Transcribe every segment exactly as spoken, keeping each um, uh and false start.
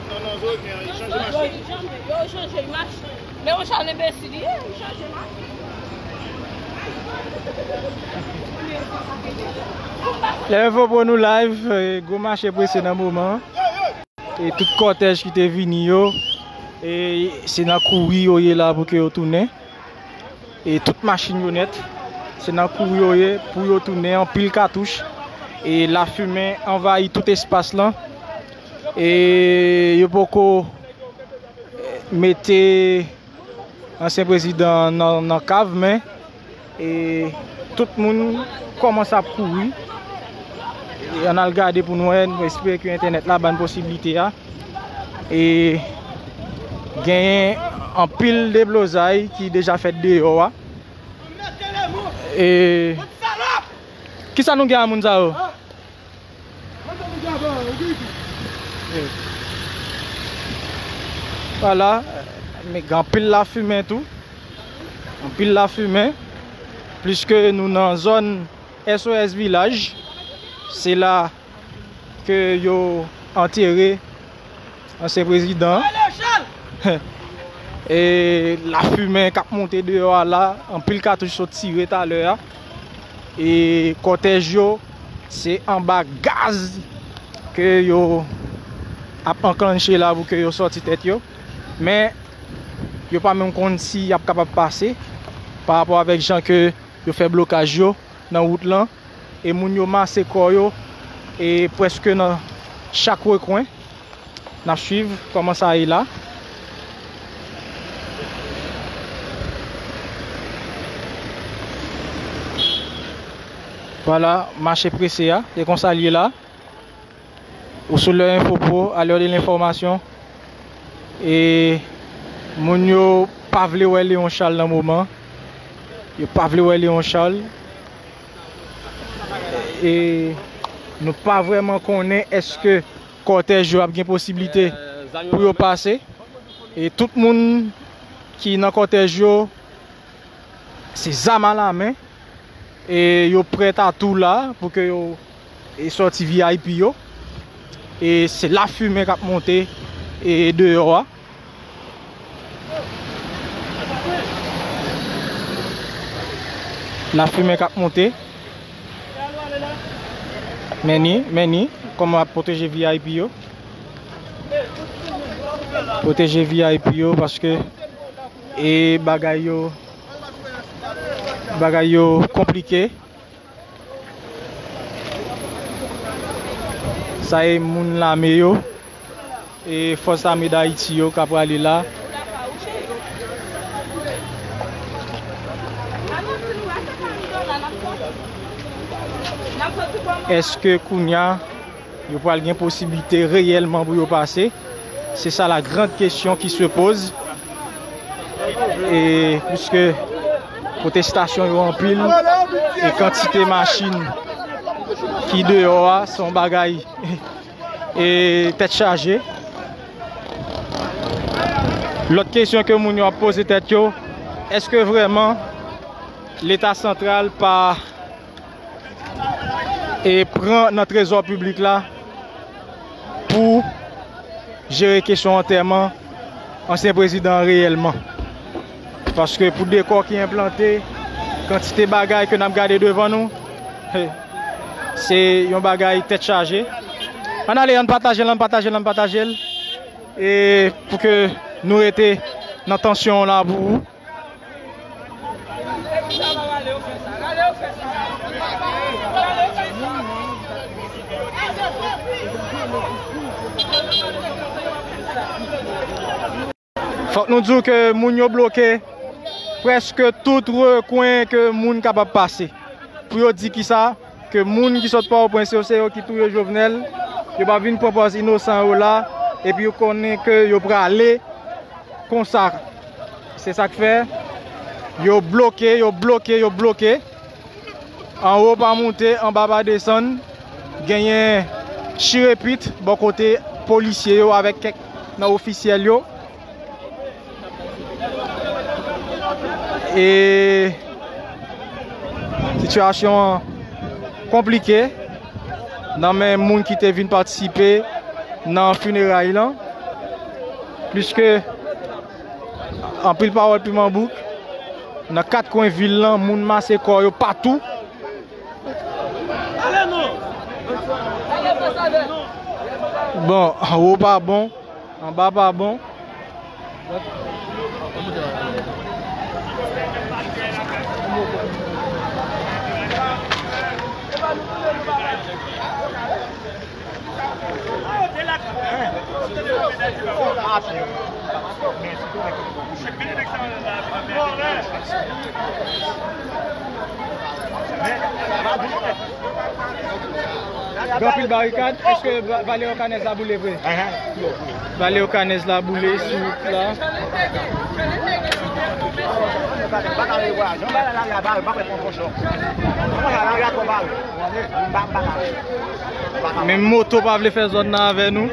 Non, non, Zoe, gen chanje machin. Yo chanje machin. Men yon chal enbesil, ye, yon chanje machin. Lè Enfo Pro nou live, eh, gwo mache prese nan moman. E tout kòtèj ki te vini yo, e se nan kouri yo ye la pou ke yo tounen. E tout machin yo nèt, se nan kouri yo ye pou yo tounen, anpil katouch. E lafimen anvayi tout espas lan. E yo poko mete ansyen prezidan nan, nan kav, men, e, tout moun kòmanse ap kouri. E, ann al gade pou n wè, nou espere ke entènèt la ban n posiblite a. E, genyen anpil deblozay ki deja fèt deyò a. E, kisa nou gen a moun sa yo? Vwala, men gen anpil lafimen tou. Anpil lafimen. Pliske nou nan zòn S O S Vilaj. Se la ke yo antere ansyen prezidan. E lafimen k ap monte deyò a la, anpil katouch sot tire talè a. E kòtèj yo, se anba gaz ke yo ap anklanche la pou ke yo sòti tèt yo. Men, yo pa menm konn si y ap kapab pase pa rapò avèk jan ke yo fè blokaj yo nan wout lan. E moun yo mase kò yo, e prèske nan chak rekwen. N ap swiv kòman sa ye la. Vwala, mache prese a, se konsa l ye la. Ou sou Lè Enfo Pro, à l'heure de l'information. E moun yo pa vle wè Léon Charles nan moman. Yo pa vle wè Léon Charles. E nou pa vrèman konnen èske kòtèj yo ap gen posiblite pou yo pase. E tout moun ki nan kòtèj yo, se zam alamen. E yo prèt a tou la pou ke yo, e, sòti V I P yo. E se lafimen k ap monte, e, deyò a. Lafimen k ap monte. Men ni, men ni, kòman y ap pwoteje V I P yo. Pwoteje V I P yo paske, e, bagay yo, bagay yo konplike. Sa e moun lame yo. E Fòs Lame Dayiti yo k ap prale la. Èske kounye a yo pral gen posiblite reyèlman pou yo pase? Se sa la grande question qui se pose. E puiske pwotestasyon yo anpil, e kantite machin ki deyò a, se yon bagay, e tèt chaje. Lòt kesyon ke moun yo ap poze tèt yo, èske vrèman Leta santral pa, e, pran nan trezò piblik la pou jere kesyon antèman ansyen prezidan an reyèlman? Paske pou dekò ki enplante, kantite bagay ke n ap gade devan nou, se yon bagay tèt chaje. Ann ale, ann pataje l, ann pataje l, ann pataje l. E pou ke nou rete nan tansyon la pou ou. Fòk nou di w ke moun yo bloke prèske tout rekwen ke moun kapab pase. Pou yo di kisa? Ke moun ki sot Pòtoprens yo, se yo ki touye Jovenel, yo pa vin pran pòz inosan yo la, epi yo konnen ke yo prale konsa. Se sa k fè yo bloke, yo bloke, yo bloke. Anwo pa monte, anba pa desann. Genyen chirepit bò kote polisye yo avèk kèk nan ofisyèl yo. E sitiyasyon an konplike nan men moun ki te vin patisipe nan fineray lan, pliske anpil pawòl piman bouk nan kat kwen vil lan, moun mase kò yo patou. Bon, anwo pa bon, anba pa bon. Gen anpil barikad, èske va- vale Okanèz la boule vre? Vale Okanèz la boule sou wout la. Menm moto pa vle fè zòn nan avè nou,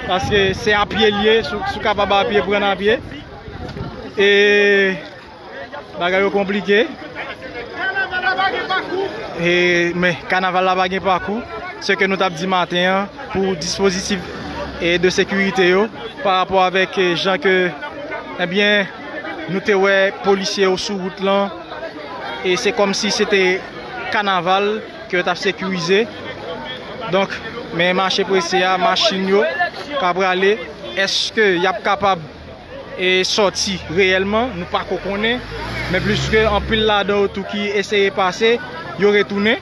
paske se apye l ye, si w kapab apye, pran apye. E bagay yo konplike. E, men kanaval la pa gen pakou. Se ke nou t ap di maten an pou dispozitif e de sekirite yo pa rapò avèk e, jan ke, ebyen, nou te wè polisye yo sou wout lan. E se kòmsi se te kanaval ke yo t ap sekirize. Donk, men mache prese a, machin yo ka prale. Èske y ap kapab e sòti reyèlman, nou pako konnen, men pliske anpil ladan yo tou ki eseye pase, yo retounen.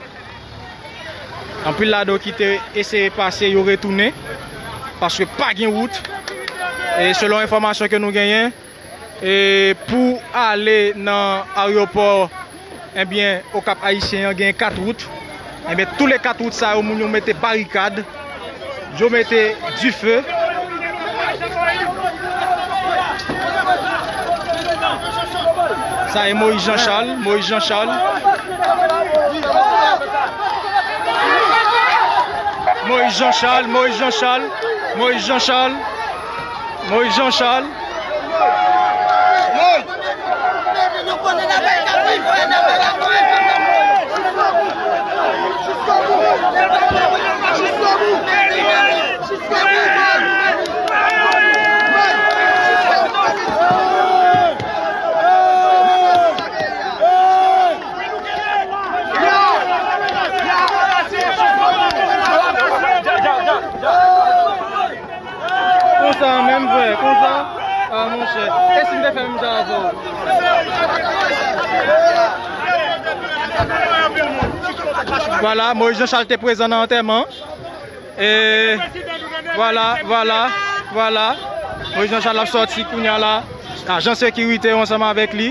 Anpil ladan yo ki te eseye pase, yo retounen, paske pa gen wout. E selon enfòmasyon ke nou genyen, e pou ale nan aryopò Ebyen, Okap Ayisyen an gen kat wout. Ebyen, tou le kat wout sa yo, moun yo mete barikad, yo mete dife. Sa e Moïse Jean Charles, Moïse Jean Charles. Moïse Jean Charles, Moïse Jean Charles, Moïse Jean Charles. Moïse Jean Charles. Konsa menm, frè, konsa. Ah, monchè. E si m te fè menm jan avè w? Vwala, Moïse Jean Charles te prezan nan antèman. E vwala, vwala, vwala. Moïse Jean Charles ap sòti kounye a la. Ajan sekirite yo ansanm avèk li.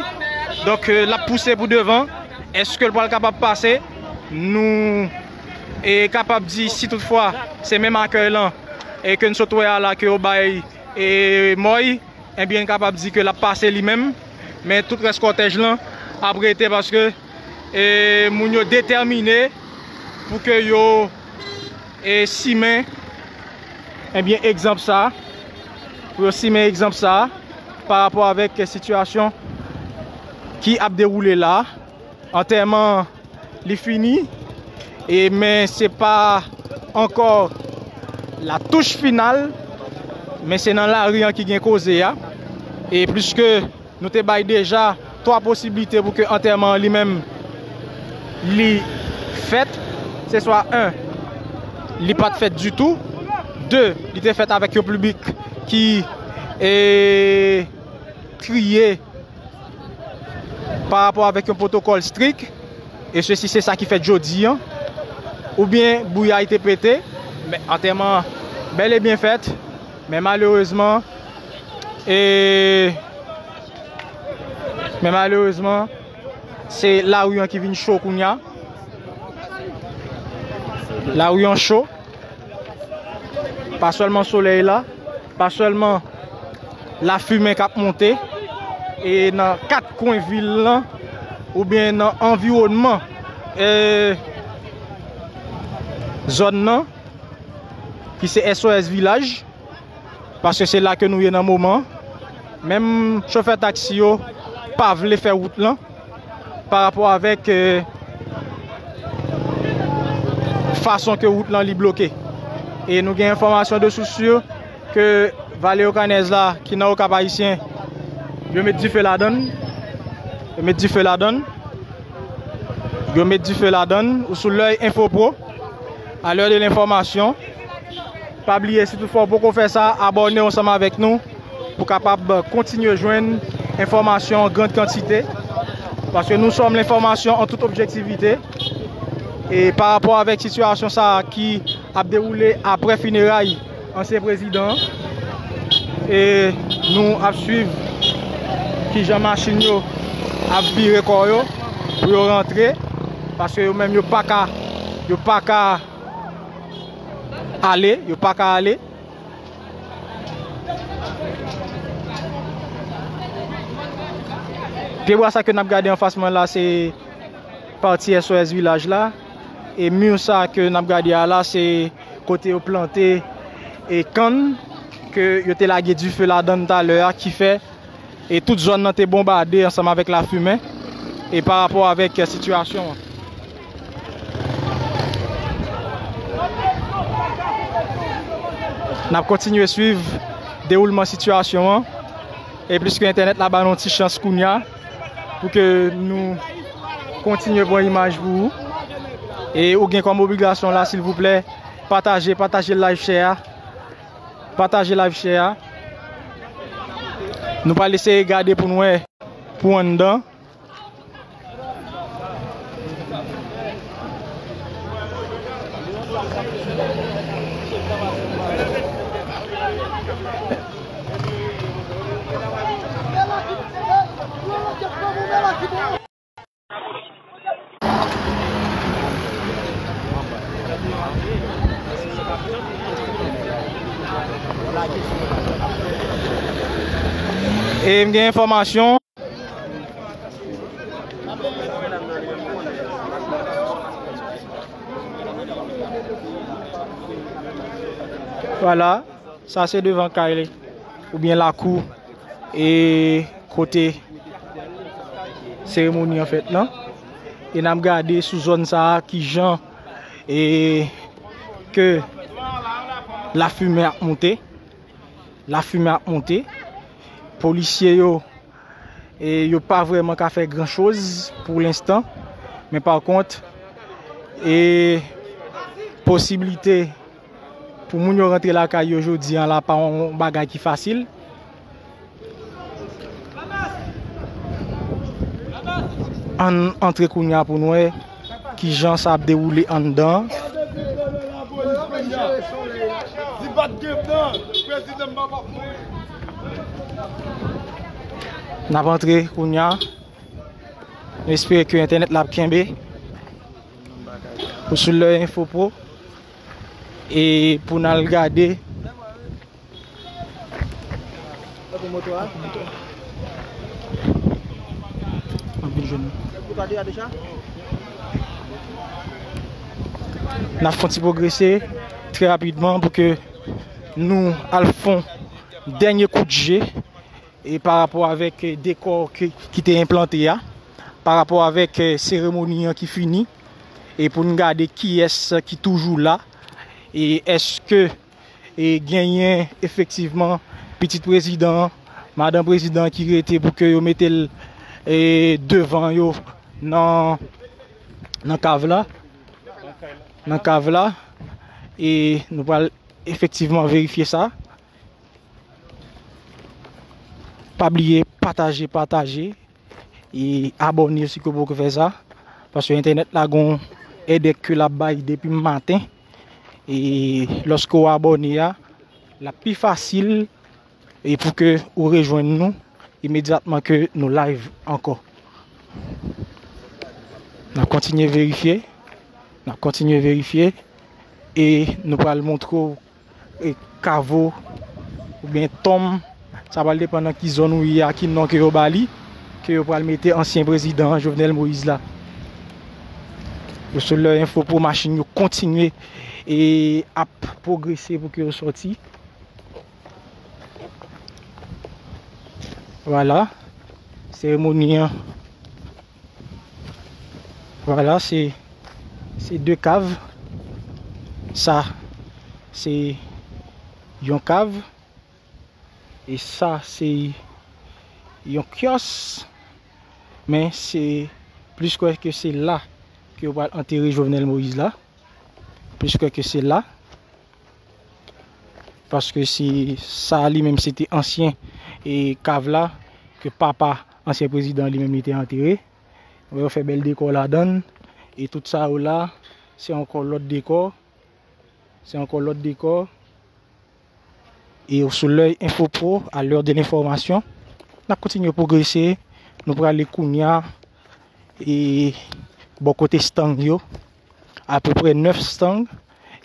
Donk, e, l ap pouse pou devan. Èske l pral kapab pase? Nou, e, kapab di, si toutfwa se menm akèy lan e ke n sot wè a la ke yo bay e Mòy, ebyen, n kapab di ke l ap pase li menm. Men tout rès kòtèj lan ap rete paske e moun yo detèmine pou ke yo e simen, ebyen, egzanp sa, pou yo simen egzanp sa pa rapò avèk sitiyasyon ki ap dewoule la. Antèman li fini, e, men se pa ankò la touch final, men se nan lari an ki gen koze a. E pliske nou te bay deja twa posiblite pou ke antèman an li menm li fèt, se swa en, li pa t fèt ditou, de, li te fèt avèk yon piblik ki, e, triye pa rapò avèk yon pwotokòl strik, e sesi se sa ki fèt jodi an, oubyen bouyay te pete, men antèman bèl e byen fèt, men malerezman, e, men malerezman, se lari an ki vin cho kounye a, lari an cho. Pa sèlman solèy la, pa sèlman lafimen k ap monte, e nan kat kwen vil lan, oubyen nan anviwònman, e, zòn nan, ki se S O S Vilaj, paske se la ke nou ye nan moman. Menm chofè taksi yo pa vle fè wout lan. Pa rapò avèk, e, fason ke wout lan li bloke. E nou gen enfòmasyon de source sûre ke Vale Okanèz la, ki nan Okap Ayisyen, yo met dife ladan l. Yo met dife ladan l. Yo met dife ladan l. Ou sou L'Oeil Info Pro, à l'heure de l'information. Pa bliye, si toutfwa w poko fè sa, abòne w ansanm avèk nou pou kapab kontinye jwenn enfòmasyon an grand kantite. Paske nous sommes l'information en toute objectivité. E pa rapò avèk sitiyasyon sa a ki ap dewoule aprè fineray ansyen prezidan an, e nou ap swiv kijan machin yo ap vire kò yo pou yo rantre, paske yo menm yo pa ka, yo pa ka ale, yo pa ka ale. Pyebwa sa ke n ap gade anfas mwen la, se pati S O S Vilaj la. E mi sa ke n ap gade a la, se kote yo plante e kann ke yo te lage dife ladan l talè a, ki fè e tout zòn nan te bonbade ansanm avèk lafimen e pa rapò avèk sitiyasyon an. N ap kontinye swiv dewoulman sitiyasyon an. E pliske entènèt la ba nou ti chans kounya pou ke nou kontinye pran imaj pou ou. E ou gen kòm obligasyon la, silvouplè, pataje, pataje live share a. Pataje live share a. Nou pral eseye gade pou n wè pou anndan. E m gen enfòmasyon. Vwala, sa se devan kay oubyen lakou e kote seremoni an fèt lan. E n ap gade sou zòn sa a kijan e ke lafimen ap monte. Lafimen ap monte. Polisye yo, e, yo pa vrèman ka fè gran choz pou lenstan. Men pa kont, e, posiblite pou moun yo rantre lakay yo jodi an la pa yon bagay ki fasil. Ann antre kounya pou n wè kijan sa ap dewoule anndan. N ap antre kounya. Nou espere ke entènèt la ap kenbe. Ou sou L'Oeil Info Pro. E pou n al gade. N ap fè yon ti pwogrese trè rapidman pou ke nou al fè yon dènye kout je e pa rapò avèk dekò ki, ki te enplante a, pa rapò avèk seremoni an ki fini, e pou n gade kiyès ki toujou la, e èske e genyen efektivman pitit prezidan an, madanm prezidan an ki rete pou ke yo mete l, e, devan yo nan, nan kav la, nan kav la, e nou pral efektivman verifye sa. Pa bliye pataje, pataje. E abòne si ke w poko fè sa, paske entènèt la gon èdèk ke l ap bay depi maten. E lòske w abòne a, l ap pi fasil e pou ke ou rejwenn nou imedyatman ke nou live ankò. N ap kontinye verifye, n ap kontinye verifye e nou pral montre w e kavo oubyen tonm, sa pral depann nan ki zòn ou ye a, ki non ke yo ba li, ke yo pral mete ansyen prezidan Jovenel Moïse la. Yo sou L'Oeil Info Pro, machin yo kontinye e ap pwogrese pou ke yo sòti. Vwala, seremoni an. Vwala, se, se de kav. Sa, se yon kav. E sa, se yon kyòs. Men se plis kwè ke se la ke yo pral antere Jovenel Moïse la. Plis kwè ke se la. Paske se sa li menm se te ansyen e kav la ke papa ansyen prezidan li menm li te antere. Yo fè bèl dekò ladan l. E tout sa yo la, se ankò lòt dekò. Se ankò lòt dekò. E sou L'Oeil Info Pro, à l'heure de l'information, n ap kontinye pwogrese. Nou prale kounya e bò kote stang yo, apeprè nèf stang,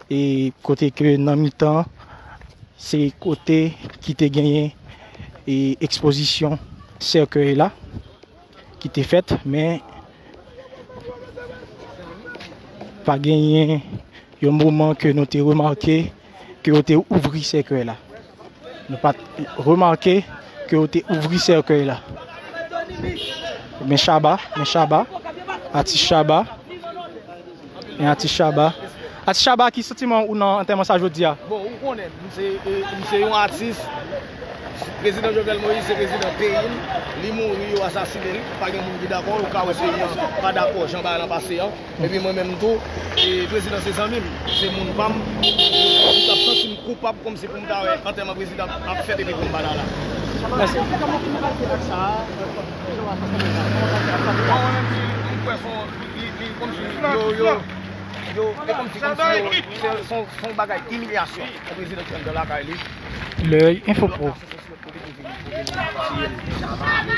e kote ke nan mitan, se kote ki te genyen e ekspozisyon sèkèy la ki te fèt, men pa genyen yon moman ke nou te remake ke yo te ouvri sèkèy la. Nou pa t remake ke yo te ouvri sèkèy la. Men Shabba, men Shabba, atis Shabba, men atis Shabba. Atis Shabba, ki santiman ou nan antèman sa jodi a? Bon, ou konnen, m se, e, m se yon atis, prezidan Jovenel Moïse se prezidan peyi m, li mouri, yo asasinen l, pa gen moun ki dakò, yo ka wè peyi an pa dakò jan bagay lan pase an. Epi mwen menm tou, e, prezidan se zanmi m, se moun pa m. M t ap santi m koupab kòmsi pou m ta wè antèman prezidan ap fèt epi pou m pa ta la. Mèsi. Bon, mwen menm, m kwè se yon, li, li, kòmsi yo, yo, yo, e kòmsi, kòmsi yo, se, se yon, se yon bagay imilyasyon pou prezidan ki anndan lakay li. L'Oeil Info Pro.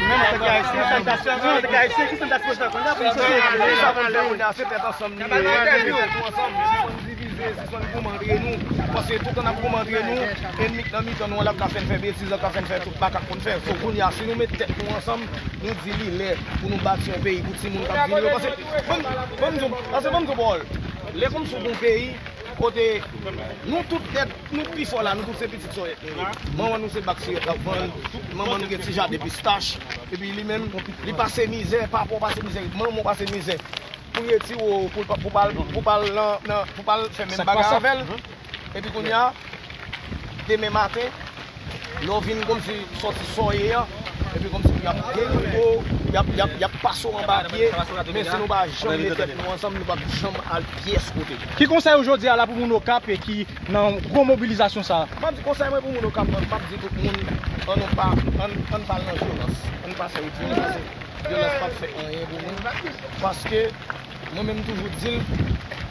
Menm antanke Ayisyen, salitasyon, menm antanke Ayisyen, ki salitasyon sa konn la pou nou sosyete? Sa konn fè moun ase tèt ansanm li ye, tèt nou ansanm, si konn divize, si konn goumen antre nou, paske toutan n ap goumen antre nou, ènmi k nan mitan nou an l ap ka fè n fè betiz, l ap ka fè n fè tout makak pou n fè. So, kounye a, si nou met tèt nou ansanm, nou di li lè pou nou bati yon peyi pou timoun k ap vini yo, paske, ban m, ban m di w, paske ban m di w pawòl, lè kòmsi w gon peyi, kote nou tout nèt, nou pi fò la, nou tout se pitit sòyèt nou ye. Manman nou se bak sirèt l ap vann, manman nou gen ti jaden pistach, epi li menm, li pase mizè, papa w pase mizè, manman w pase mizè. Pou l retire w, pou l pa, pou pa l, pou pa l nan, nan, pou pa l fè menm bagay avè l. Epi kounye a, demen maten, lè w vin kòmsi sòti sa w ye an, epi kòmsi y ap degoude w, y ap, y ap, y ap pase w anba pye, men si nou pa janm met tèt nou ansanm, nou p ap janm al pyès kote. Ki konsèy ou jodi a la pou moun Okap e ki nan gwo mobilizasyon sa a? M ap di konsèy mwen pou moun Okap, mwen, m ap di tout moun, ann nou pa, ann, ann pa al nan vyolans, ann pa fè wout vyolans, paske vyolans p ap fè anyen pou nou, paske mwen menm m toujou di l,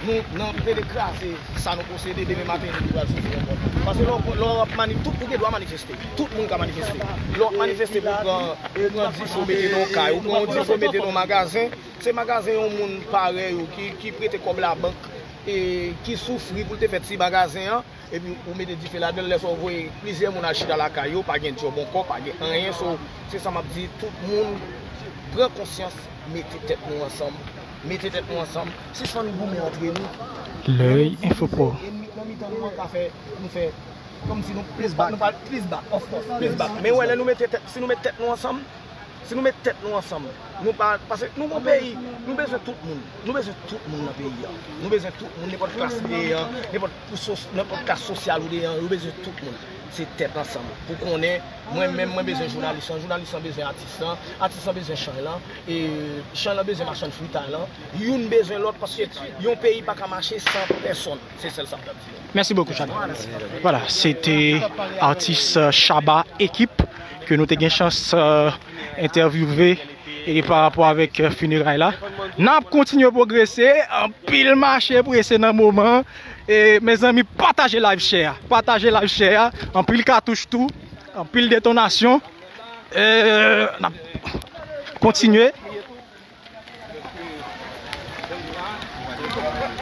nou nan plede kraze sa nou posede, demen maten nou pral soufri ankò. Paske lè w, lè w ap mani-, tout, ou gen dwa manifeste. Tout moun ka manifeste. Lè w ap manifeste pou w pran, pou w pran difo mete nan yon kay, ou pran yon difo mete nan yon magazen, se magazen yon moun parèy ou ki, ki prete kòb labank, e ki soufri pou l te fè ti magazen an, epi ou mete dife ladan l, lè sa w voye plizyè moun al chita lakay yo, pa gen djòb ankò, pa gen anyen, so, se sa m ap di, tout moun pran konsyans, mete tèt nou ansanm, mete tèt nou ansanm, sispann goumen antre nou. L'Oeil Info Pro. Ènmi k nan mitan nou an ka fè, nou fè, kòmsi nou, nou pa, nou pa, plis bak, of course, plis bak. Men wè, lè nou mete tèt, si nou met tèt nou ansanm, si nou met tèt nou ansanm, nou pa, paske nou gon peyi, nou bezwen tout moun. Nou bezwen tout moun nan peyi a. Nou bezwen tout moun, nenpòt klas ou ye an, nenpòt pou sos-, nenpòt klas sosyal ou ye an, yo bezwen tout moun. Se tèt ansanm. Pou konnen, mwen menm, mwen bezwen jounalis lan, jounalis lan bezwen atis lan, atis lan bezwen chan lan, e chan lan bezwen machann fritay lan. Youn bezwen lòt, paske yon peyi pa ka mache san pèsòn. Se sèl sa m t ap di. Merci beaucoup, Chad. Voilà, se te atis, euh, Shabba Ekip ke nou te gen chans, euh, entèvyouve e pa rapò avèk, euh, fineray la. N ap kontinye pwogrese, anpil mache prese nan moman. E mezanmi, pataje live share a. Pataje live share a. Anpil katouch tou, anpil detonasyon. E n ap kontinye.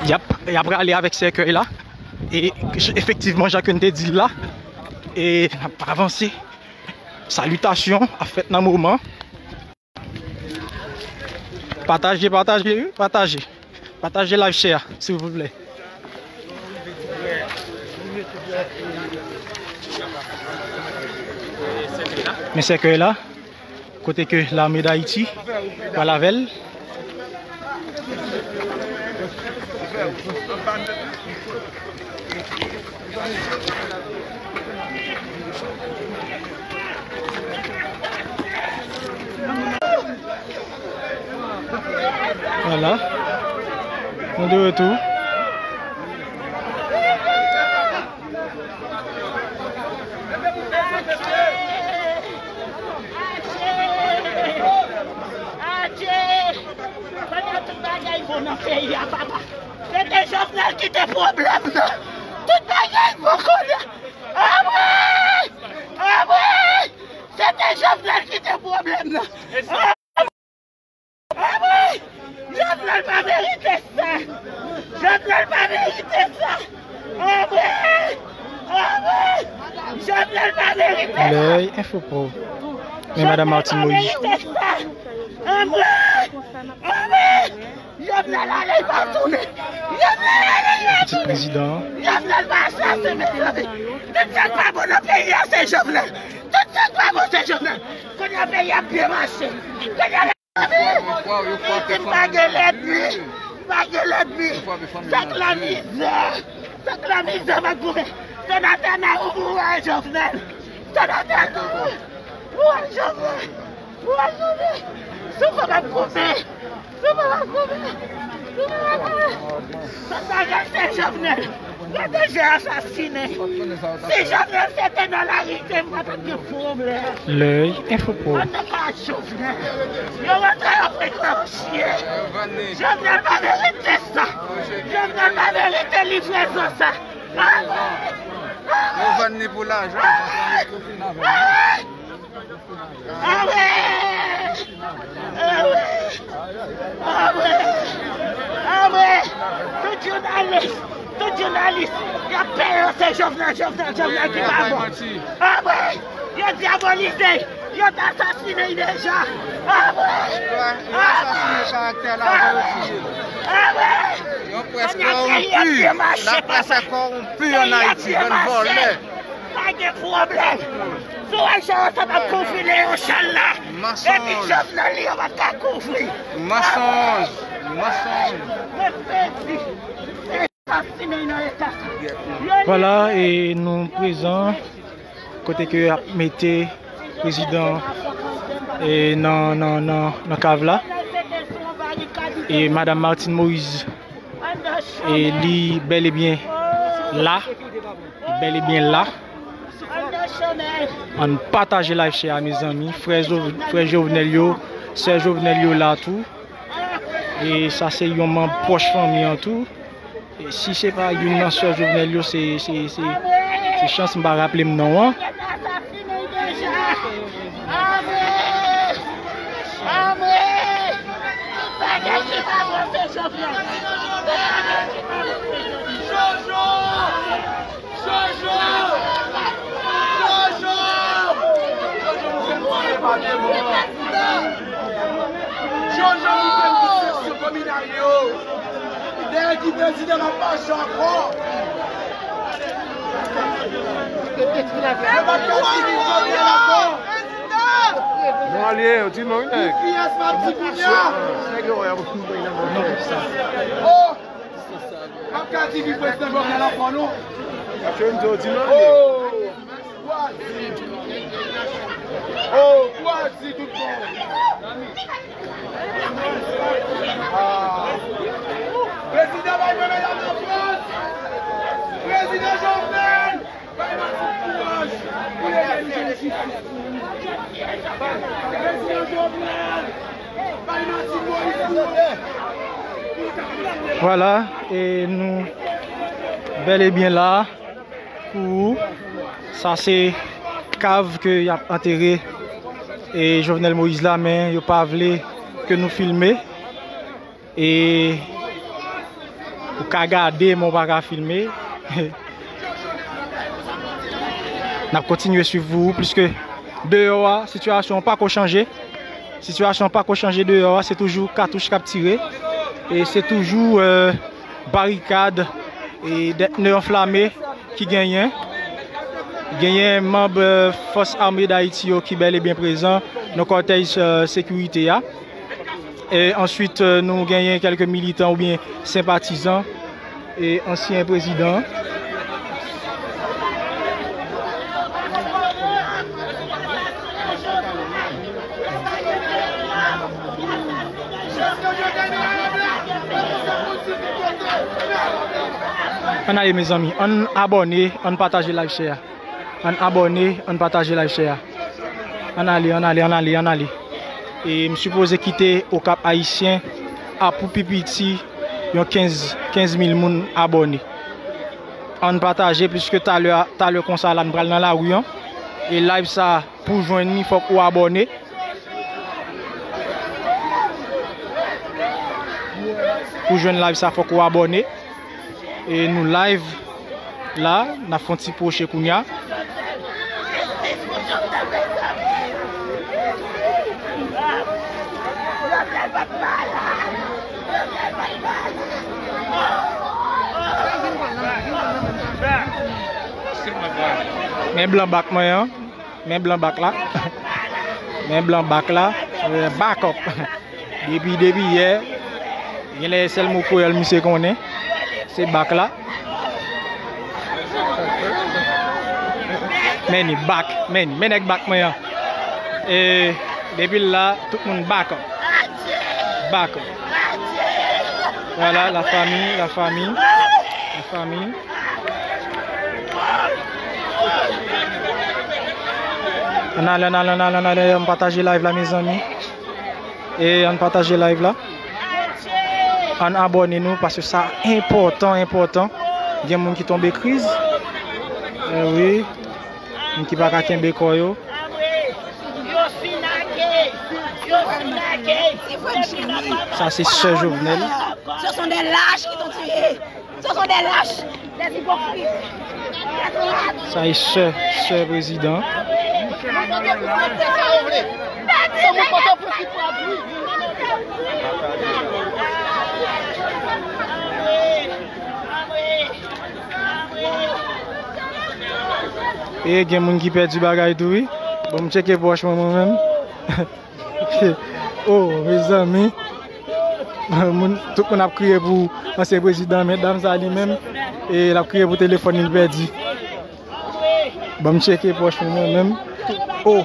Y ap, y ap prale avèk sèkèy la. E efektivman, jan ke n te di l la, e n ap avanse. Salitasyon ap fèt nan moman. Pataje, pataje, wi, pataje. Pataje live share, silvouplè. Men sèkèy la. Kote ke Lame Dayiti pral avè l. Vwala. Nou de retou. Adje! Kounye a tout bagay bon nan peyi a, papa. Se te Jovenel ki te pwoblèm nan. Tout bagay bon kounye a. Anmwey! Anmwey! Se te Jovenel ki te pwoblèm nan. Anmwey! Jovenel pa merite sa! Jovenel pa merite sa! Anmwey! Anmwey! Jovenel pa merite sa! Lè Enfo Pro. Men Madanm Martine Moïse. Anmwey! Anmwey! Jovenel ale, l pa tounen! Jovenel ale, l pa tounen! Pitit prezidan. Jovenel pa chase, mezanmi! Tout sa k pa bon nan peyi a, se Jovenel! Tout sa k pa bon, se Jovenel! Kounye a, peyi a ap byen mache! Kounye a, Mezanmi, m pa gen lènmi. M pa gen lènmi. Sak la mizè. Sak la mizè, m ap goumen. Senatè Mawout, ou wè Jovenel. Senatè Mawout, ou wè Jovenel. Ou wè Jovenel. Sou fò m ap goumen. Sou fò m ap goumen. Sou fò m ap goumen. Sa bagay se Jovenel. Gade jan asasinen. Si Jovenel se te nan lari, se m pa t ap gen pwoblèm. Lè Enfo Pro. An nou pa Jovenel. Yo rantre, yo fè kò yo chire. Jovenel pa merite sa. Jovenel pa merite livrezon sa. Yo vann li pou lajan. Awe! Awe! Awe! Awe! Tout jounalis, tout jounalis, y ap peye yo, se Jovenel, Jovenel, Jovenel ki pa bon. Awe! Yo dyabolize, yo t asasine l deja. Awe! Awe! Awe! Yon près kòwonpi, laprès kòwonpi ann Ayiti, bann vòlè. Pa gen pwoblèm. Si w wè jan yo t ap kouvri Leon Charles la, epi Jovenel li, yo pa t ka kouvri. Mansonj. Mansonj. Vwala, e nou prezan kote ke y ap mete prezidan e nan, nan, nan, nan kav la. E Madanm Martine Moïse, e li bèl e byen la. Bèl e byen la. Ann pataje live share a, mezanmi. Frè Jo-, frè Jovenel yo, sè Jovenel yo la tou. E sa se yon manm pwòch fanmi an tou. E si se pa youn nan sè Jovenel yo, se, se, se, se chans m pa raple m non an. Jojo! Jojo! Jojo! Jojo nou fè m tout seksyon kominal yo. Dèyè ki prezidan n ap mache ankò? Yo pa t ka fini vòte ankò. Bon, alye, yo di non, wi, nèg. Ki yès m ap di kounye a? Nèg yo wè. Oh! M ap ka di wi, prezidan Jovenel ankò non. Yo di non, wi. Oh! Kwa di. Oh, kwa di tout bon. Ah. Prezidan bay mwen medam nan Frans. Prezidan Jovenel bay Martine kouraj pou l ede li jwenn jistis. Prezidan Jovenel bay Martine Moïse kouraj. Vwala, e nou bèl e byen la. Pou ou, sa se kav ke y ap antere e Jovenel Moïse la, men yo pa vle ke nou filme. E ou ka gade, men ou pa ka filme. N ap kontinye swiv pou ou, pliske deyò a, sitiyasyon an pako chanje. Sitiyasyon an pako chanje deyò a, se toujou katouch k ap tire. E se toujou, euh, barikad e dètne anflame ki genyen. Genyen manm, euh, Fòs Ame Dayiti yo ki bèl e byen prezan nan kòtèj, euh, sekirite a. E answit, euh, nou genyen kèlke militan oubyen senpatizan E ansyen prezidan. Ann ale, mezanmi, ann abòne, ann pataje live share a. Ann abòne, ann pataje live share a. Ann ale, ann ale, ann ale, ann ale. E m sipoze kite Okap Ayisyen a pou pi piti yon kenz, kenz mil moun abòne. Ann pataje, pliske talè, talè konsa la, n pral nan lari an. E live sa, pou jwenn li, fòk ou abòne. Pou jwenn live sa, fòk ou abòne. E nou live la, n ap fè yon ti pwoche kounya. Men blan bak mwen an. Men blan bak la. Men blan bak la. Eh, back up. Depi, depi yè, genlè sèl mo kreyòl misye konnen, se bak la. Men ni bak, men ni, men nèg bak mwen an. E depi la, tout moun back up. Back up. Voilà, la famille, la famille, la famille. Ann ale, ann ale, ann ale, ann ale, ann pataje live la, mezanmi. E ann pataje live la. Ann abòne nou, paske sa enpòtan, enpòtan. Gen moun ki tonbe kriz. Eh wi. Moun ki pa ka kenbe kò yo. Sa se sè Jovenel. Ce sont des lâches qui t'ont tué. Ce sont des lâches, des hypocrites. Sa e sè, sè prezidan. E gen moun ki pèdi bagay tou, wi. Bon, m tcheke pòch mwen, mwen menm. Oh, mezanmi. Moun, tout moun ap kriye pou ansyen prezidan, men dam sa li menm, e l ap kriye pou telefòn li l pèdi. Ban m tcheke pòch mwen menm. Oh.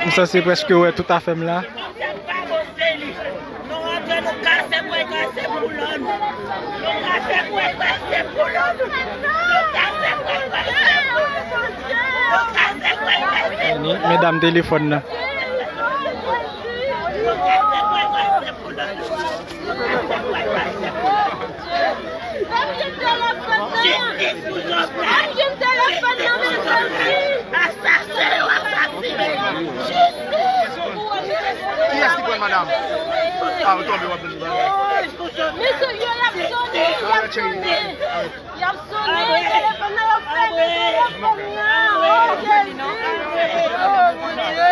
M sanse prèske wè tout afè m la. Nou rantre, nou kase kwè, kase boulon. Nou kase kwè, kase boulon. Nou kase kwè, kase boulon. Nou kase kwè, kase boulon. Medam telefòn nan. Nou kase kwè, kase boulon. Nou kase kwè, kase boulon. Jistis pou Jovenel! Jistis pou Jovenel, mezanmi! Asasen yo asasinen! Jistis! Kiyès ki pran madanm? Ah, ou tonbe, w ap vin. Jistis pou Jovenel! Mesye, yo, y ap sonnen, y ap sonnen! Y ap sonnen, telefòn nan, y ap fèmen telefòn nan! Oh, Jezi! Oh, Bondye!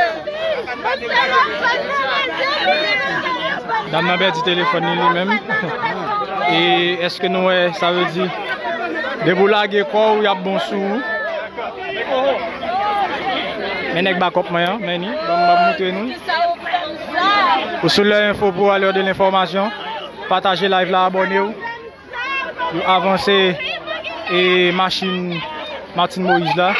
Dam nan pèdi telefòn li, li menm. E èske nou wè, sa vle di, depi w lage kò w, y ap bon sou ou. Men nèg bakòp mwen an, men ni, ban m, ban m moutre nou. Ou sou Lè Enfo pou alè de lenfòmasyon. Pataje live la, abòne w. Yo avanse e machin Martine Moïse la.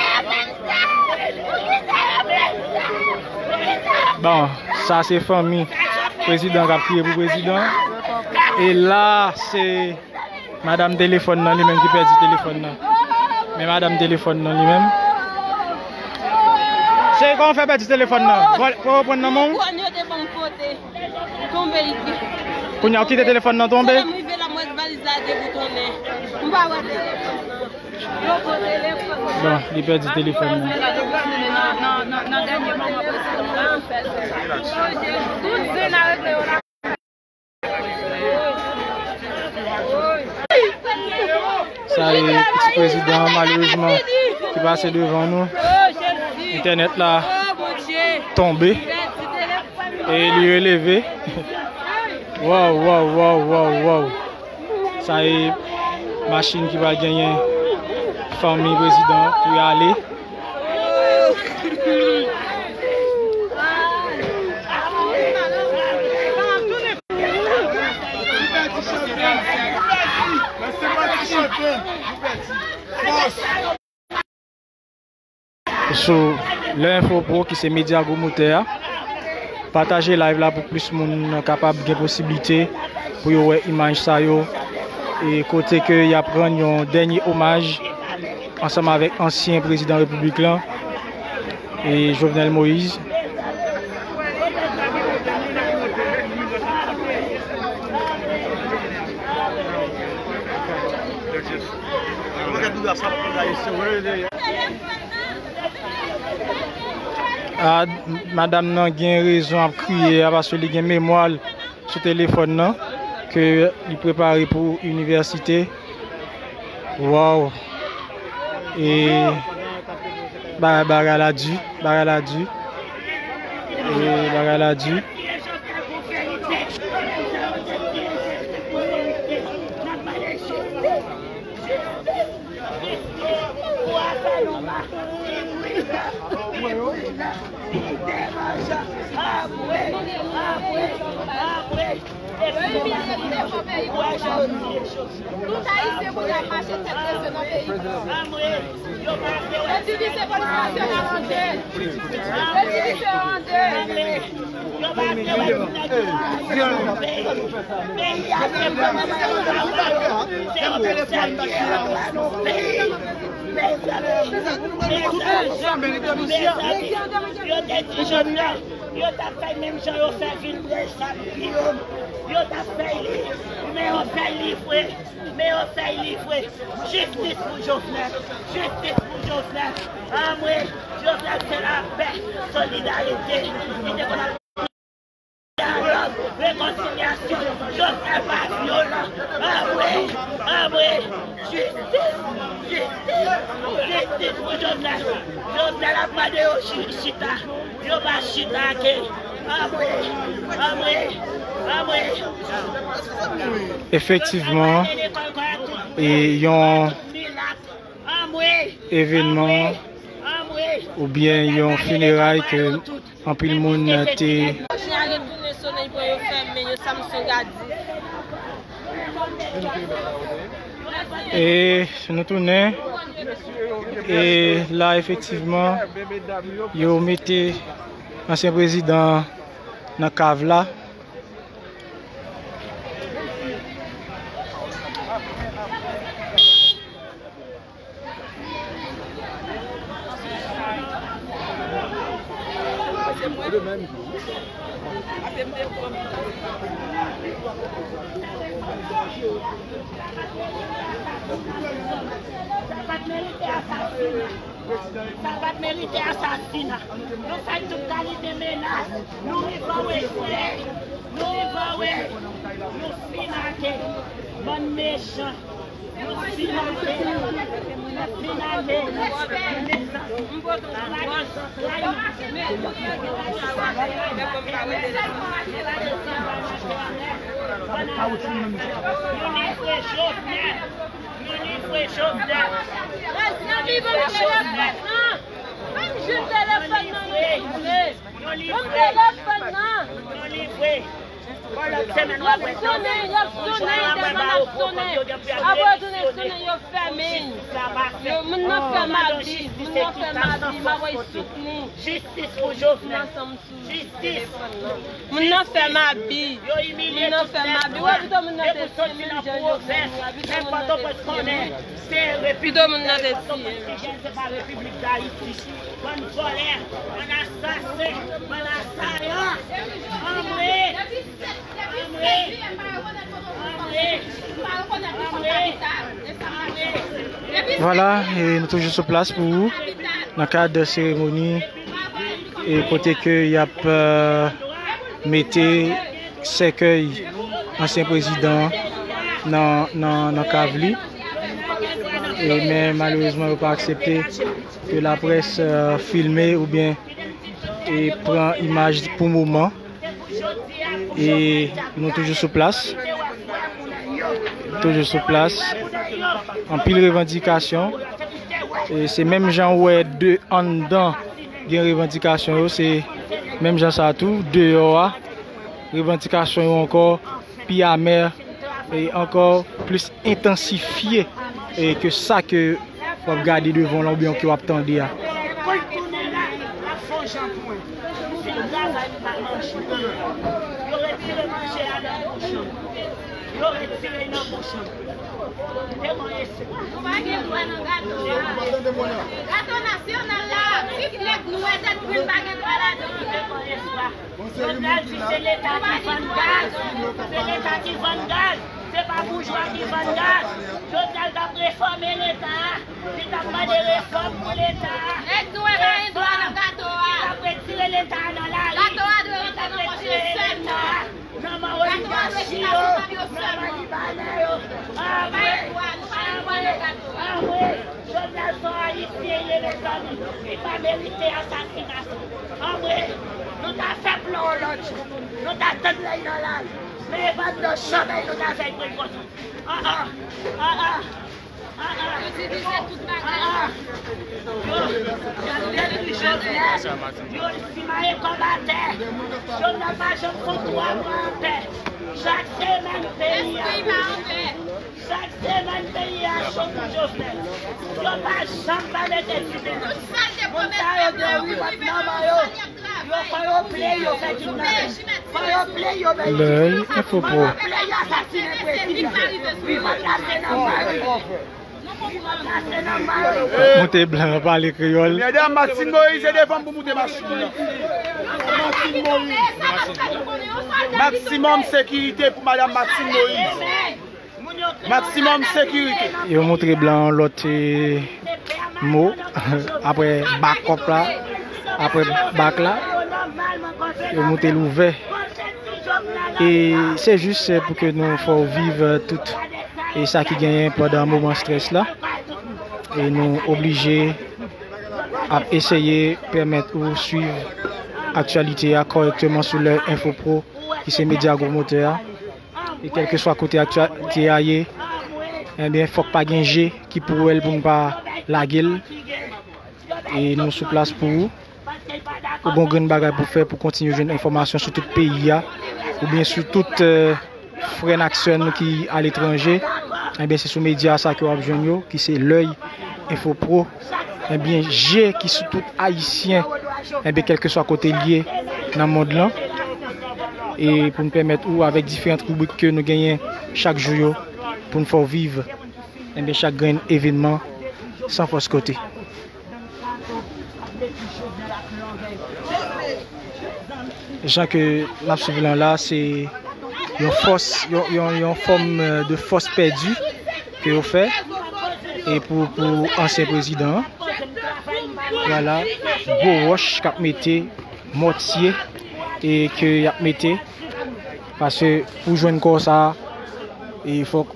Bon, sa se fanmi prezidan k ap kriye pou prezidan. E la, se madanm telefòn nan li menm ki pèdi telefòn nan. Men madanm telefòn nan li menm. Cheri, kòman w fè pèdi telefòn nan? Vòl, pou reprann nan men w? Kòn yo te ban m pote. Tonbe isit. Kounye a, w kite telefòn nan tonbe? Se lè m rive la, m wè valiz la deboutonnen. M pa wè telefòn nan. Yo pran telefòn nan. Bon, li pèdi telefòn nan. Nan, nan, nan, nan dènye moman, prèske nou la. Tout zen a regle yo la. Sa e pitit prezidan, malerezman, ki pase devan nou. Entènèt la tonbe e li releve. Waw, waw, waw, waw, waw. Sa e machin ki pral genyen fanmi prezidan pou y ale. Sou Lè Enfo Pro ki se medya gwo motè a. Pataje live la pou plis moun kapab gen posiblite pou yo wè imaj sa yo. E kote ke y ap rann yon dènye omaj ansanm avèk ansyen prezidan repiblik lan, e Jovenel Moïse. A, madanm nan gen rezon ap kriye a, paske li gen memwa l sou telefòn nan, ke li prepare pou inivèsite. Waw. E ba-, bagay la di, bagay la di. E bagay la di. Tout Ayisyen pou y ap mache tèt bese nan peyi. Yo divize Polis Nasyonal an de. Yo divize yo an de. Yo pa vle wè moun nan ki nan peyi. Peyi a se pèp la, se pèp sa ki anba nou peyi. Mezanmi, mezanmi, mezanmi, yo te di Jovenel, yo t ap fè menm jan yo fè vil Brezap, Giyòm. Yo t ap fè li, men yo fè li vre, men yo fè li vre. Jistis pou Jovenel, jistis pou Jovenel. Anmwe, Jovenel se lapè, solidarite. Li te konn ap dyalòg, rekonsilyasyon. Jovenel pa vyolan. Anmwe, anmwe, jistis, jistis, jistis pou Jovenel. Jovenel ap mande yo chi-, chita. Yo pa chita ke. Anmwe, anmwe, anmwe. Efektivman, e yon evenman oubyen yon fineray ke anpil moun te. Machin ale tounen Soney pran yo fèmen yo, Samsung a di. E nou tounen. E la, efektivman, yo mete ansyen prezidan nan kav la. Sa pa t merite asasina. Sa pa t merite asasina. Nou fè tout kalite menas. Nou rive wè frè. Nou rive wè. Nou fin ake. Bann mechan. Nou fin ake. Nou fin ake. Nou livre Jovenel. Nou livre Jovenel. Nou livre Jovenel. Ban m jwenn telefòn nan, nou livre. Ban m telefòn nan. Nou livre. Bon, lòt semèn w ap wè. Y ap sonnen, y ap sonnen, y ap sonnen. Apre yo tounen sonnen, yo fèmen. Yo, moun nan fè m abi, moun nan fè m abi, m ap wè soutni. Jistis pou Jovenel. Jistis. Moun nan fè m abi. Moun nan fè m abi. Wè, pito moun nan te siye menm jan yo fè m. Wè, pito moun nan te siye menm. Pito moun nan te siye menm. Se pa Repiblik Dayiti. Bann vòlè, bann asasen, bann asayan. Anmwe. Anmwe. Anmwe. Anmwe. Vwala, e nou toujou sou plas pou ou nan kad seremoni, e kote ke y ap, euh, mete sèkèy ansyen prezidan an nan, nan, nan kav li. E, men malerezman, yo pa aksepte ke laprès, euh, filme oubyen, e, pran imaj pou moman. E nou toujou sou plas. Toujou sou plas. Anpil revandikasyon. E se menm jan ou wè de anndan gen revandikasyon yo, se menm jan sa tou, deyò a, revandikasyon yo ankò pi amè e ankò plis entansifye. E ke sa ke w ap gade devan w lan oubyen ke w ap tande a. Kòb tounen la, l ap fè yon jan pou mwen. Se travay m pa manje. Yo retire manje a nan bouch mwen. Yo retire l nan bouch mwen. Demen eswa. Nou pa gen dwa nan gato a. Gato nasyonal la, ti nèg nwè tèt grenn pa gen dwa ladan. Demen eswa. Jovenel di se Leta ki vann gaz. Se Leta ki vann gaz. Se pa boujwa ki vann gaz. Jovenel t ap refòme Leta a. Li t ap mande refòm pou Leta a. Nèg nou e pa gen dwa nan gato a. Li t ap retire Leta a nan lari. Gato a dwe rete nan pòch li sèlman. Nan men oligachi yo, nan men libanè yo. Anmwe, anmwe, anmwe. Jovenel se yon Ayisyen ye, mezanmi. Li pa merite asasinasyon. Anmwe, nou ta fè plan yon lòt jan. Nou ta tann lè l nan lari. Men e pa anndan chanpay nou ta fè l pran konsa. Ah, ah, ah, ah. Ah, ah. Ah, ah. Yo, y ap detwi Jovenel. Yo simaye kòb atè. Jovenel pa janm fè twa mwa anpè. Chak semèn peyi a. Chak semèn peyi a cho pou Jovenel. Yo pa janm pa mete ti bebe. Moun sa yo gen riwòt nan men yo. Yo fò yo play yo fè kidnape. Fò yo play yo bay. Lèy Enfo Pro. Fò yo play yo asasinen prezidan. Li pa plase nan mari. Li pa plase nan mari. Moute blan pale kreyòl. Medam, Martine Moïse ede fanm pou moute machin nan. Martine Moïse. Maksimòm sekirite pou Madam Martine Moïse. Maksimòm sekirite. Yo montre blan yon lòt, eh, mo, apre bakòp la, apre bak la, yo montre l ouvè. E se jis, eh, pou ke nou fè w viv, eh, tout, e sa ki genyen pandan moman strès la. E nou oblije ap eseye pèmèt ou swiv aktyalite a kòrèkteman sou Lèy Enfo Pro, ki se medya gwo motè a. E kèlkeswa kote aktyalite a ye, ebyen, fòk pa gen je ki pou wè l pou n pa lage l. E nou sou plas pou ou. Ou gon grenn bagay pou fè pou kontinye jwenn enfòmasyon sou tout peyi a, oubyen sou tout, eh, frè n ak sè nou ki aletranje, ebyen, se sou medya sa ke w ap jwenn yo, ki se Lèy Enfo Pro. Ebyen, je ki sou tout Ayisyen, ebyen, kèlkeswa kote l ye nan mond lan. E pou n pèmèt ou, avèk diferant ribrik ke nou genyen chak jou yo, pou n fè w viv, ebyen, chak grenn evènman san fòs kote. Jan ke n ap swiv lan la, se yon fòs, yon, yon, yon fòm, eh, de fòs pèdi ke yo fè, e pou, pou ansyen prezidan an. Vwala, gwo wòch k ap mete, mòtye, e ke y ap mete, paske pou jwenn kò sa, e fòk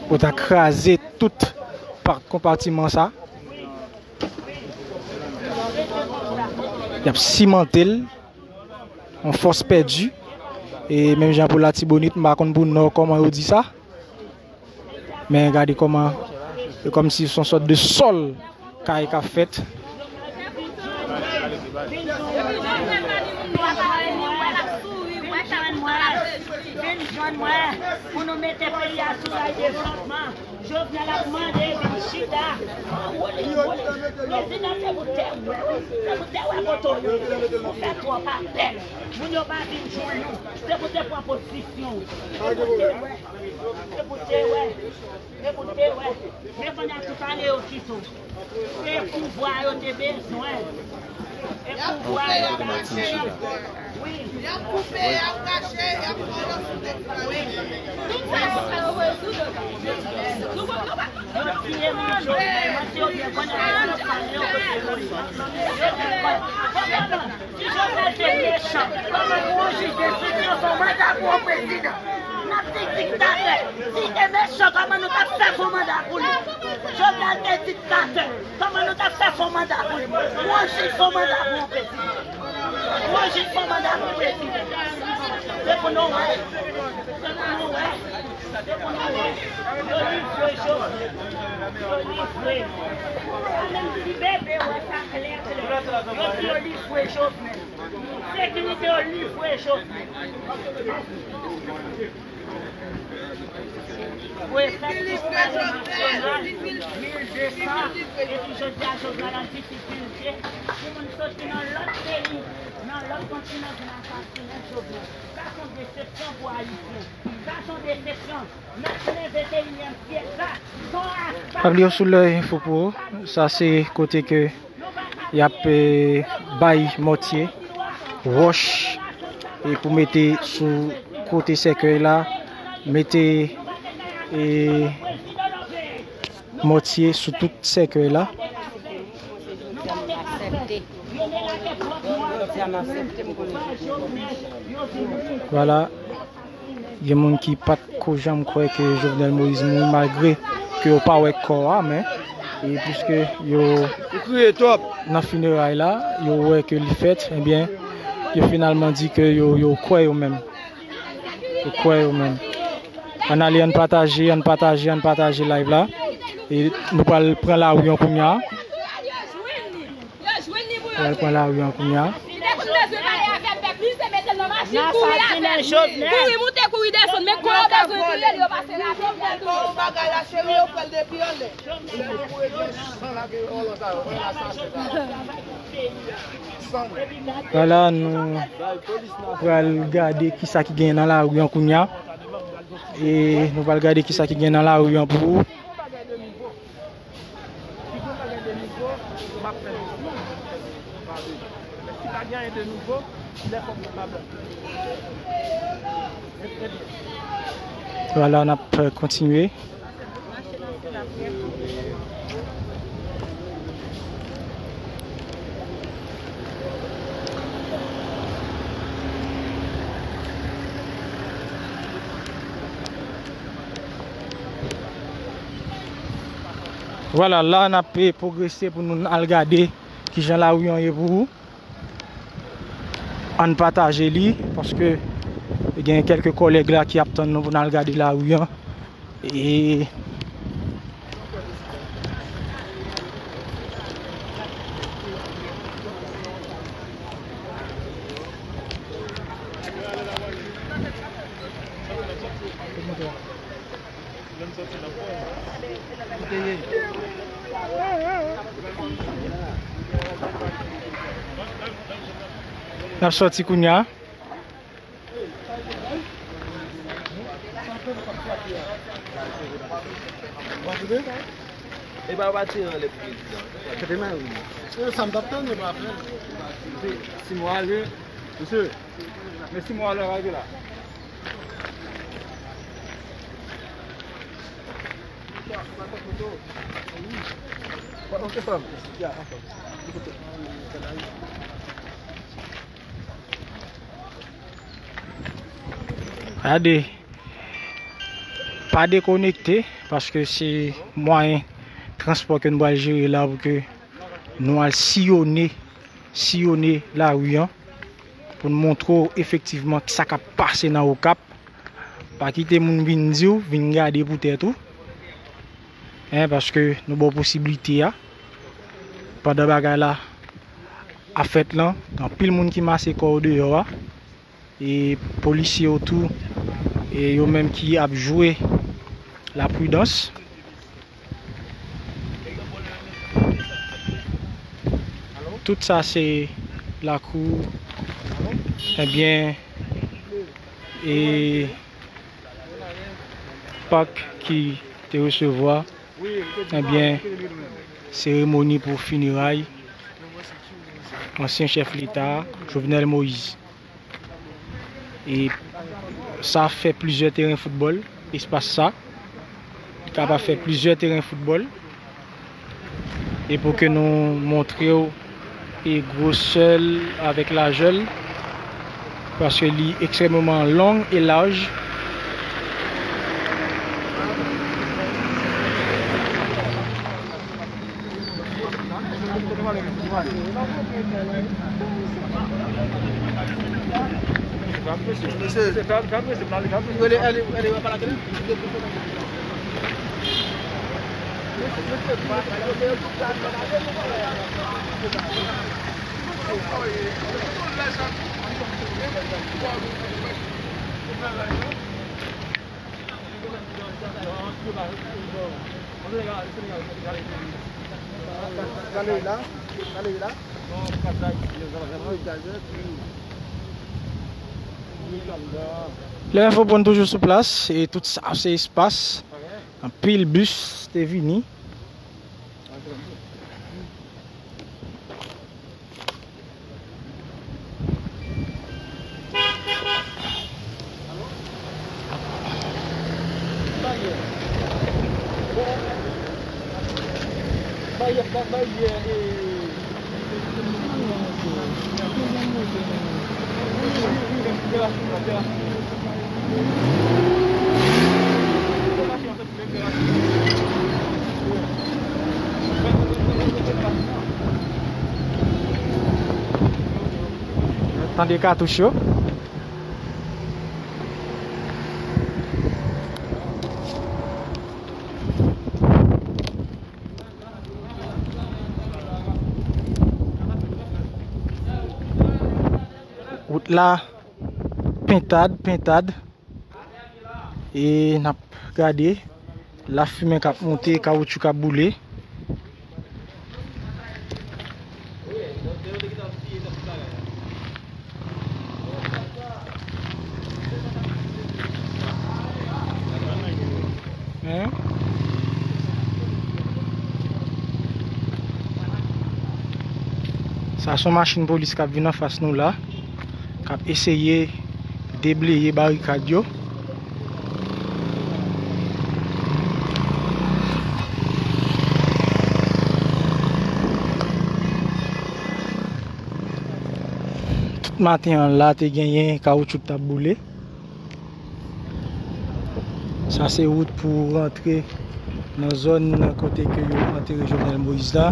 ou ta kraze tout pa-, konpatiman sa. Y ap simante l, yon fòs pèdi. E menm jan pou Latibonit, m pa konn pou Nò kòman yo di sa. Men gade kòman, e kòmsi se yon sòt de sòl kay k ap fèt. Vin jwenn mwen pou nou mete peyi a sou ray devlopman. Jovenel ap mande vin chita. Wouli, wouli. Prezidan, se pou te wè, wi. Se pou te wè kote w ye. Ou fè twòp apèl. Moun yo pa vin jwenn ou. Se pou te pran pozisyon. Se pou te wè. Se pou te wè. Se pou te wè. Men kounye a tout ale yo kite w. Se pouvwa yo te bezwen. Se pouvwa yo te bezwen. Wi. Y ap koupe, y ap rache, y ap fè w sou tèt la. Wi. Tout sa yo fè yo rezoud yo. Nou pa, nou pa, nou pa. Yo tiye moun yo, yo tiye moun yo, konnen yo, yo konnen yo. Yo te konnen. Si Jovenel te mechan, kòman pou yon jij denstriksyon fè yon manda pou yon prezidan? N ap di diktatè. Si l te mechan, kòman nou t ap fè fè yon manda pou li? Jovenel te diktatè. Kòman nou t ap fè fè yon manda pou li? Pou yon jij fè yon manda pou yon prezidan? Pou yon jij fè yon manda pou yon prezidan? Se pou nou wè. Se pou nou wè. Se pou nou wè. Yo livre Jovenel. Yo livre. Sa menm ti bebe wè sa klè klè. Yo di yo livre Jovenel. Sekirite yo livre Jovenel. Prefekti palè nasyonal, mil de san, epi jodi a Jovenel an difikilte. Timoun soti nan lòt peyi, nan lòt kontinan vin asasinen Jovenel. Sa se yon desepsyon pou Ayisyen. Sa se yon desepsyon. N ap nan venteyinyèm syèk la. Pa bliye sou Lè Enfo Pro, sa se kote ke y ap, eh, bay mòtye, wòch, e pou mete sou kote sèkèy la, mete, eh, mòtye sou tout sèkèy la. Vwala. Gen moun ki pa t ko janm kwè ke Jovenel Moïse mouri, malgre ke yo pa wè kò a, men, e piske yo nan fineray la, yo wè ke li fèt, ebyen, yo finalman di ke yo, yo kwè yo menm. Yo kwè yo menm. Ann ale, ann pataje, ann pataje, ann pataje live la. E nou pral pran lari an kounye a. Yo jwenn li pou yo. Pral pran lari an kounye a. Li te konn bezwen pale avèk pèp li, se mete l nan machin, kouri avè l. Kouri moute, kouri desann, men kò yo bezwen touye l, yo pase rapid. Vwala, nou pral gade kisa ki gen nan lari an kounye a. E nou pral gade kisa ki gen nan lari an pou ou. Si pa gen anyen de nouvo, lè fòk nou pa blan. Vwala, n ap kontinye. Vwala, la n ap pwogrese pou nou al gade kijan lari an ye pou ou. Ann pataje li, paske gen kèlke kòlèg la ki ap tann nou pou n al gade lari an. E N ap sòti kounye a. E pa pati anlè pou prezidan. Kote Mari? E sa m t ap tann, e pa fè. Si, si mwen ale, mesye, men si mwen ale, rete la. Ok, frè m. Gade, pa dekonekte, paske se mwayen transpò ke nou pral jere la pou ke nou al siyone, siyone lari an, pou n montre w efektivman sa k ap pase nan Okap. Pa kite moun vin di w, vin gade pou tèt ou. Hein, paske nou ba w posiblite a. Pandan bagay la ap fèt lan, gen anpil moun ki mache kò yo deyò a. E polisye yo tou, e yo menm ki ap jwe lapridans. Tout sa se lakou, ebyen, e pak ki te resevwa, ebyen, seremoni pou fineray ansyen chèf leta, Jovenel Moïse. E sa fè plizyè teren foutbòl, espas sa. Li kapab fè plizyè teren foutbòl. E pou ke nou montre w e gwosè l avèk lajè l, paske li ekstrèmeman long e laj. Lè enfo pran toujou sou plas e tout sa se espas. Anpil bis te vini. Tande katouch yo. Wout la, pentad, pentad. E n ap gade lafimen k ap monte, kawoutchou k ap boule. Hein? Sa se yon machin polis k ap vin anfas nou la, k ap eseye debleye barikad yo. Tout maten an la, te genyen kawoutchou k t ap boule. Sa se wout pou rantre nan zòn kote ke yo antere Jovenel Moïse la.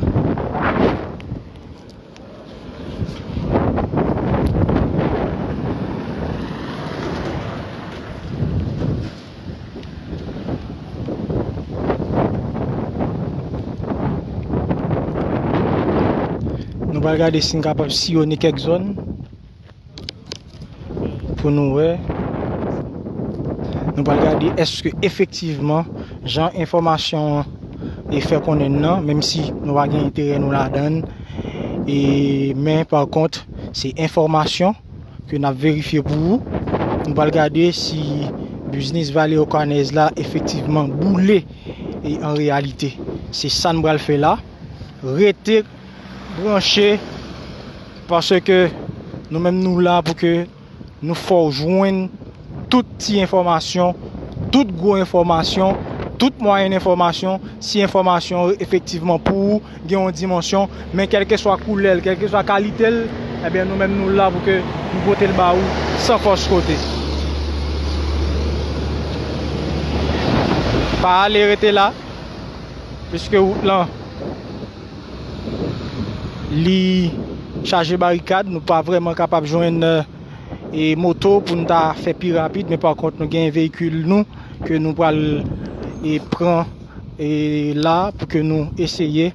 Nou pral gade si n kapab siyone kèk zòn pou nou wè. Nou pral gade èske efektivman jan enfòmasyon an e fè konnen nan, menm si nou pa gen enterè nou ladan l, e, men pa kont, se enfòmasyon ke n ap verifye pou ou. Nou pral gade si biznis Vale Okanèz la efektivman boule e an reyalite. Se sa n pral fè la. Rete branche, paske nou menm nou la pou ke nou fè w jwenn tout ti enfòmasyon, tout gwo enfòmasyon, tout mwayen enfòmasyon. Si enfòmasyon efektivman pou ou gen yon dimansyon, men kèlkeswa koulè l, kèlkeswa kalite l, ebyen nou menm nou la pou ke nou pote l ba ou san fòs kote. Pa ale, rete la, piske wout lan li chaje barikad, nou pa vrèman kapab jwenn, e, moto pou n ta fè pi rapid, men pa kont nou gen veyikil nou ke nou pral, e, pran, e, la pou ke nou eseye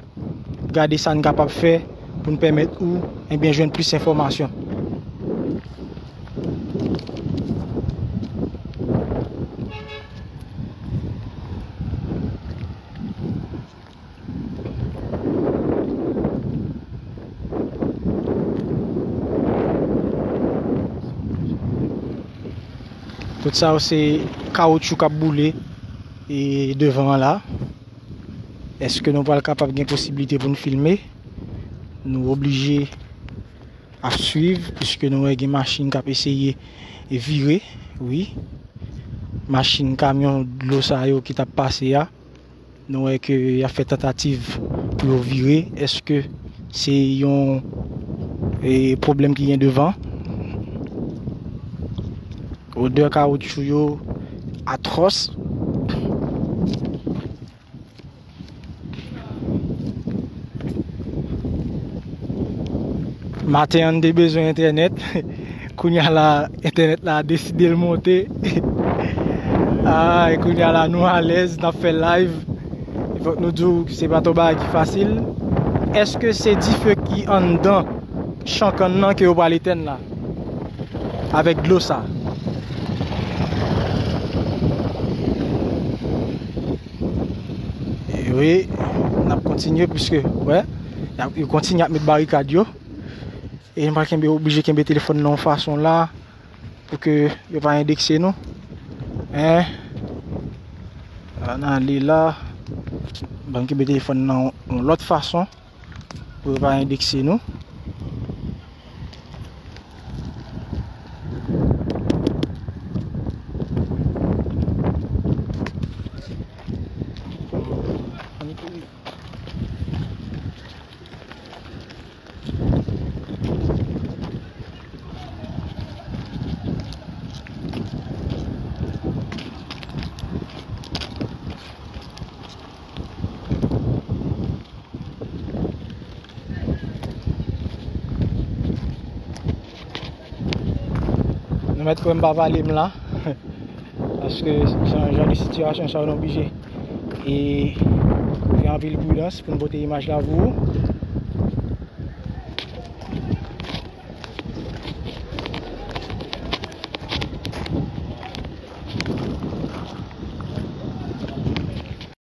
gade sa n kapab fè pou n pèmèt ou, ebyen, jwenn plis enfòmasyon. Tout sa yo se kawoutchou k ap boule e devan an la. Èske nou pral kapab gen posiblite pou n filme? Nou oblije ap swiv, piske nou wè gen machin k ap eseye vire, wi. Machin kamyon dlo sa yo ki t ap pase a, nou wè ke y ap fè tantativ pou yo vire. Èske se yon, e, pwoblèm ki gen devan? Odè kawoutchou yo atwòs. Maten an, n te bezwen entènèt. Kounye a la, entènèt la deside l monte. Ah, e kounye a la, nou alèz, n ap fè live. Fòk nou di w, se pa t yon bagay ki fasil. Èske se dife ki anndan chan kann nan ke yo pral etèn la? avèk dlo sa. E wi, n ap kontinye piske, wè, y ap, yo kontinye ap met barikad yo. E nou pral kenbe, oblije kenbe telefòn nan yon fason la pou ke yo pa endekse nou. Hein? Ann ale la. Ban m kenbe telefòn nan yon lòt fason pou yo pa endekse nou. Nou mèt kwè m pa pale m la. Paske jan, jan de sitiyasyon sa yo, nou oblije e fè anpil pridans pou n pote imaj la pou ou.